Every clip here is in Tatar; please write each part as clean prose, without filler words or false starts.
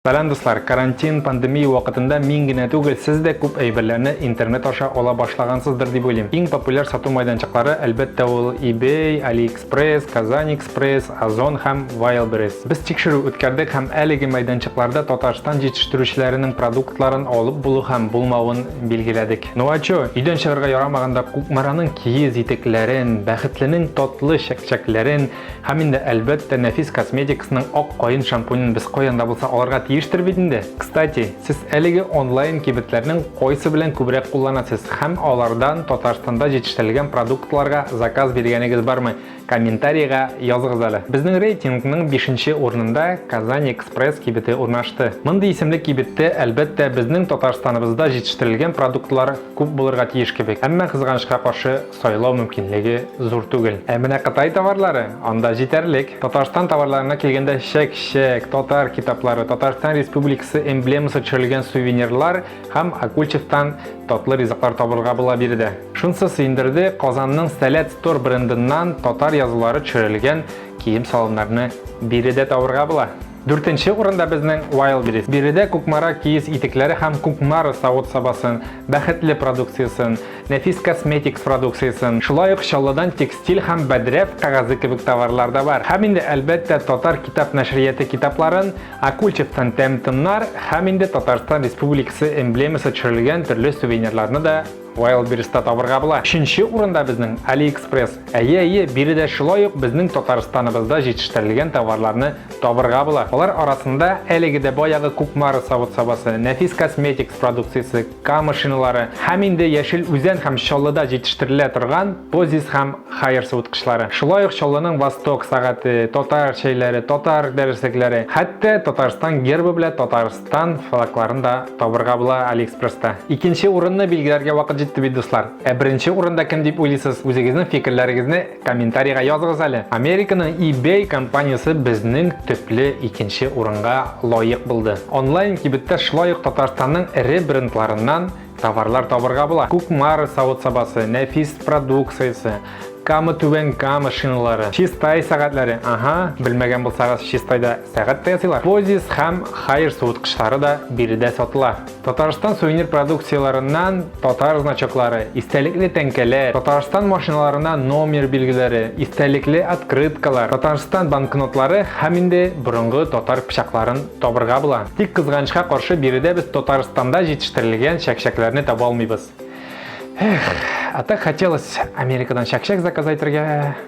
Сәлам, дуслар! Карантин, пандемия вакытында мин генә түгел, сез дә күп әйберләрне интернет аша ала башлагансыздыр дип уйлыйм. Иң популяр сату майданчыклары, әлбәттә, ул eBay, AliExpress, KazanExpress, Озон һәм Wildberries. Без тикшерү үткәрдек һәм әлеге мәйданчыкларда Татарстан җитештерүчеләренең продуктларын алып булу һәм булмавын билгеләдек. Ну а чё, өйдән чыгарга ярамаганда Кукмараның киез итекләрен, Бәхетленең татлы чәкчәкләрен, Һәм инде, әлбәттә, Нәфис косметикасының ак каен шампунен без каян да булса алырга тиештер бит инде. Кстати, сез әлеге онлайн кибетләрнең кайсы белән күбрәк кулланасыз һәм алардан Татарстанда җитештерелгән продуктларга заказ биргәнегез бармы? Комментарийга языгыз әле. Безнең рейтингның бишенче урынында Казань Экспресс кибете урнашты. Мондый исемле кибеттә, әлбәттә, безнең Татарстаныбызда җитештерелгән продуктлар күп булырга тиеш кебек. Әмма, кызганычка каршы, сайлау мөмкинлеге зур түгел. Ә менә Кытай товарлары анда җитәрлек. Татарстан товарларына килгәндә, чәк-чәк, татар китаплары, Татарстан Республикасы эмблемасы төшерелгән сувенирлар һәм Акульчевтан татлы ризыклар табырга була биредә. Шунысы сөендерде, Казанның Сәләт Стор брендыннан татар язулары төшерелгән кием-салымнарны биредә табырга була. Дүртенче урында безнең Wildberries. Биредә Кукмара киез итекләре һәм Кукмара савыт-сабасын, Бәхетле продукциясен, Нәфис Косметикс продукциясен, шулай ук Чаллыдан текстиль һәм бәдрәф кәгазе кебек товарлар да бар. Һәм инде, әлбәттә, Татар китап нәшрияты китапларын, Акульчевтан тәм-томнар һәм инде Татарстан Республикасы эмблемасы төшерелгән төрле сувенирларны да Wildberries-та табырга була. Өченче урында безнең AliExpress. Әйе, әйе, биредә шулай ук безнең Татарстаныбызда җитештерелгән товарларны табырга була. Алар арасында әлеге дә баягы Кукмара савыт-сабасы, Нәфис Косметикс продукциясе, Кама шиналары һәм инде Яшел Үзән һәм Чаллыда җитештерелә торган Позис һәм Хайер суыткычлары. Шулай ук Чаллының Восток сәгате, татар чәйләре, татар дәреслекләре, хәтта Татарстан гербы белән Татарстан флагларын да табырга була Алиэкспресста. Икенче урынны билгеләргә вакыт җитте бит, дуслар. Ә беренче урында кем дип уйлыйсыз? Үзегезнең фикерләрегезне комментарийга языгыз әле. Американың eBay компаниясе безнең төпле икенче урынга лаек булды. Онлайн кибеттә шулай ук Татарстанның эре брендларыннан товарлар табырга була. Кукмара савыт-сабасы, нәфис продукциясе, Кама Түбән Кама шиналары, Чистай сәгатьләре, ага, белмәгән булсагыз, Чистайда сәгать тә ясыйлар. Позис һәм Хайер суыткычлары да биредә сатыла. Татарстан сувенир продукцияләреннән татар значоклары, истәлекле тәңкәләр, Татарстан машиналарына номер билгеләре, истәлекле открыткалар, Татарстан банкнотлары һәм инде борынгы татар пычакларын табырга була. Тик кызганычка каршы биредә без Татарстанда җитештерелгән чәкчәкләрне таба алмыйбыз. Эх, а так хотелось Америкадан чәкчәк заказ итәргә.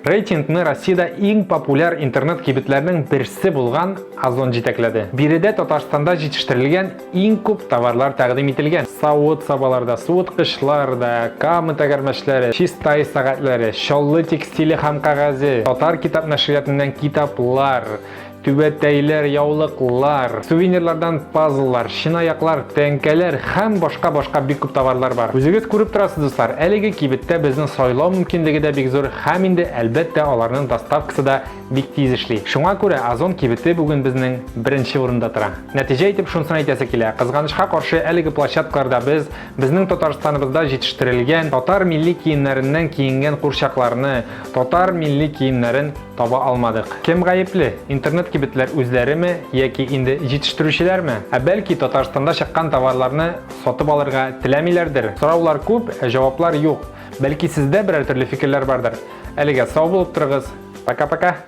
Рейтингны Россиядә иң популяр интернет кибетләрнең берсе булган Озон җитәкләде. Биредә Татарстанда җитештерелгән иң күп товарлар тәкъдим ителгән. Савыт-сабалар да, суыткычлар да, Кама тәгәрмәчләре, Чистай сәгатьләре, Чаллы текстиле һәм кәгазе, Татар китап нәшриятыннан китаплар, түбәтәйләр, яулыклар, сувенирлардан пазллар, чынаяклар, тәңкәләр һәм башка-башка бик күп товарлар бар. Үзегез күреп торасыз, дуслар, әлеге кибеттә безнең сайлау мөмкинлеге дә бик зур һәм инде, әлбәттә, аларның доставкасы да бик тиз эшли. Шуңа күрә Озон кибете бүген безнең беренче урында тора. Нәтиҗә итеп шунысын әйтәсе килә, кызганычка каршы, әлеге площадкаларда без безнең Татарстаныбызда җитештерелгән татар милли киемнәреннән киенгән курчакларны, татар милли киемнәрен таба алмадык. Кем гаепле? Интернет кибетләр үзләреме яки инде җитештерүчеләрме? Ә бәлки Татарстанда чыккан товарларны сатып алырга теләмиләрдер? Сораулар күп, ә җаваплар юк. Бәлки сездә берәр төрле фикерләр бардыр? Әлегә сау булып торыгыз. Пока-пока!